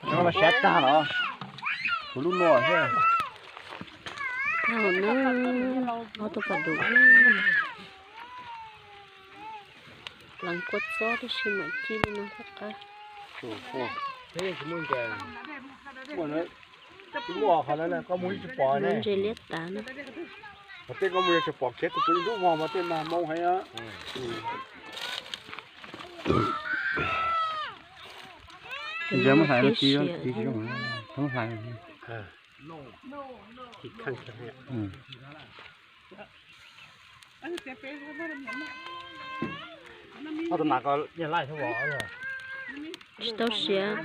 Sav tag los, kuv lub no thiab. Tau na, ob tug pas dum. Pleev kua txob tib si mam ci li no thiab qab. Muaj qhov no koj mus tsis pom ne. Ntses liab tav na. Tej koj mus tsis pom kiag tus puv ib lub vog mas tej mag moo heev. Muab hlais no ci, ci zoo, muab hlais. Tsis tau siav.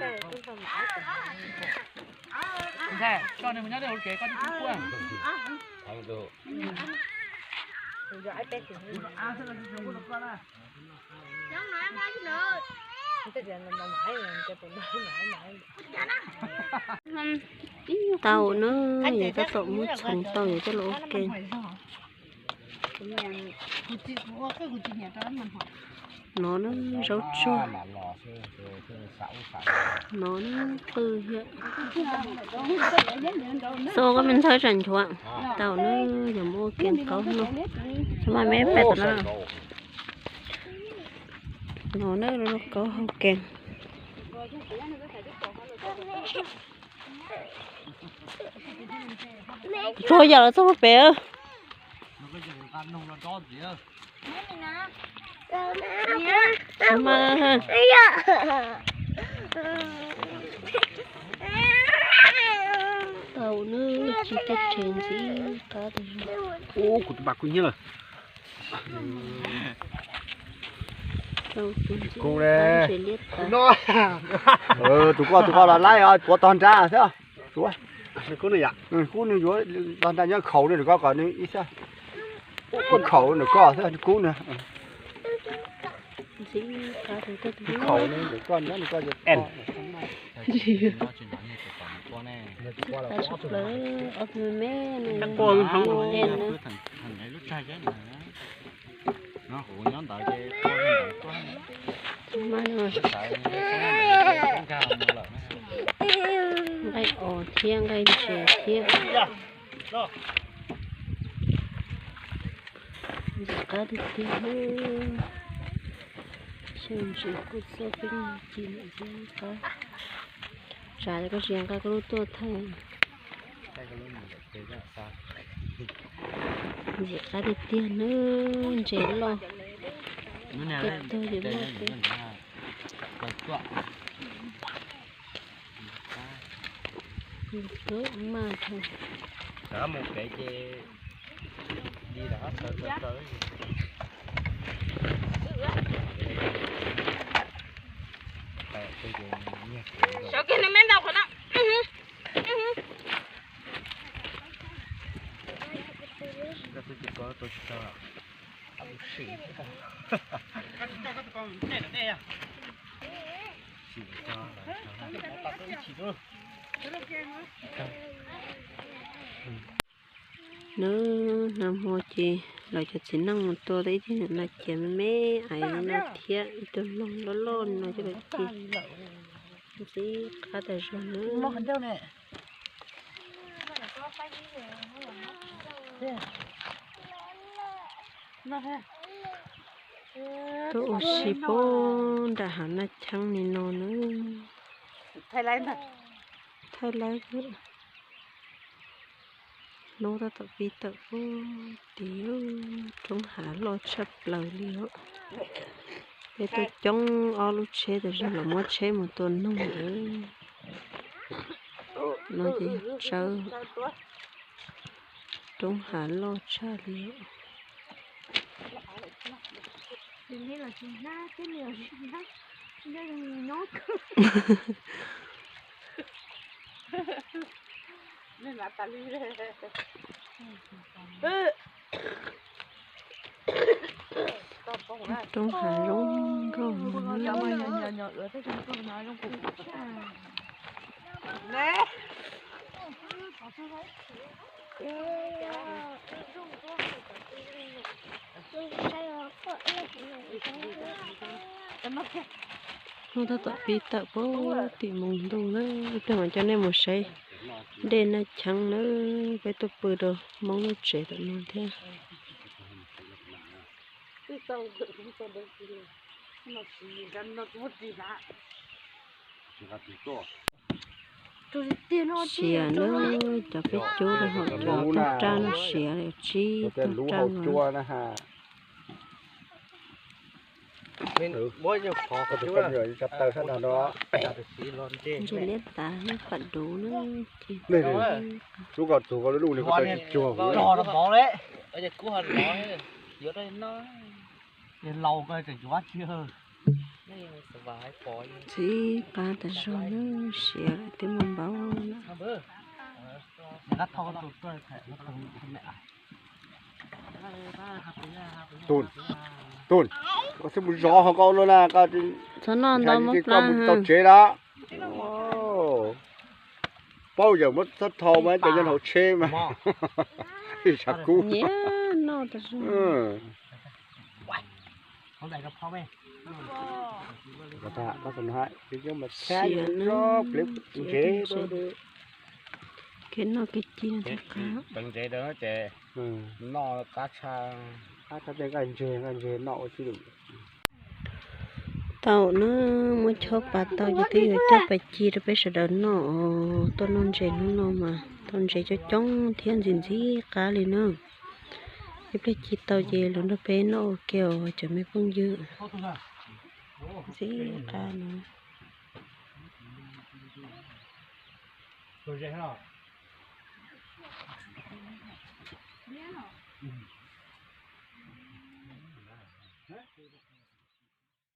Tau na, yog tab tom muab txhoov tau yog coj los ua ke. No na, zaub tsuag. No na, qwj thiab. Xo koj me ntxhawb tsam nchuav. Tau na, yog muab ua ke qaub no. Mas me pem no. No na, lauj kaub hau kees. Tsuag yam los txog pem. Tau na, tsis tej rhe ntxiv qab. Ub, kuv tus pas kuj nyiab lawm. Tus koj, tus koj los laib os, tuav tog nrab thiab. Kub nws yuav tog nrab nyob khaus nws koj kom nws ib xab. Khaus nws koj thiab kub nws. Khaus nws koj nyob nws koj. Nqaij os thiab nqaij ntses thiab. Ntxim qab tiag tiag. Xyov ntses kuj txawj peb ci lawm thiab qab. Tsam koj tsis nqa koj lub tuaj thaij. Ntxim qab tiag tiag nawb, ntses loj. Tej tug ces muaj tej. Kawg maj thaum. Sawv kiag nws me ntau qhov no. Nws nag hmo ces lawv cov txiv neej mus tua tau ib tug nas ciav me me ais li no thiab ib tug noog loj loj li no coj los ci. Ntxim qab tas zog nawb. Tuaj ua si puag nram hav Naj Cheeb li no nawb. Thaij lawv, hnub tab tom pib tawm puag tid, roob hav loj tshaj plaws li os. Peb tuaj coob ob lub tsheb tas zog los muab tsheb mus tua noog lawm. No ces tsawb, roob hav loj tshaj li. Roob hav zoo nkauj. Tab tom pib tawm puag tim moos ntuj na, ib pliag mam coj nej mus saib dej Naj Cheeb na, peb tuaj pw rau Hmoob lub tsev tom no thiab. Siav na, cov peb cub rau hauv cov tog raj no siav li tsib tog raj no. Ntses liab tav pam duv na. Lub ko tug ko lub lub nws ko tsis cuag. Txij qab tas zog na, siav lawm twb muaj npaum. Tun, Tun, koj txhob mus zov hauv ko ua luaj na, koj txhob noj ntau, koj mus tau tsev lawm. Paub yawm muab txhob thau mas cov nyob hauv tsheb mas ib tshav kub. Siav na, kev noj kev ci no thiaj qab. Tau na, muab chob pas tau ces twb yuav coj pas ci rau peb sawv daws noj os. Tuaj noj ntses hnub no mas tau ntses coob coob thiab ntxim ntxim qab li na. Ib pliag ci tau ces los nrog peb noj ua ke os cov me phooj ywg. Ntxim qab no.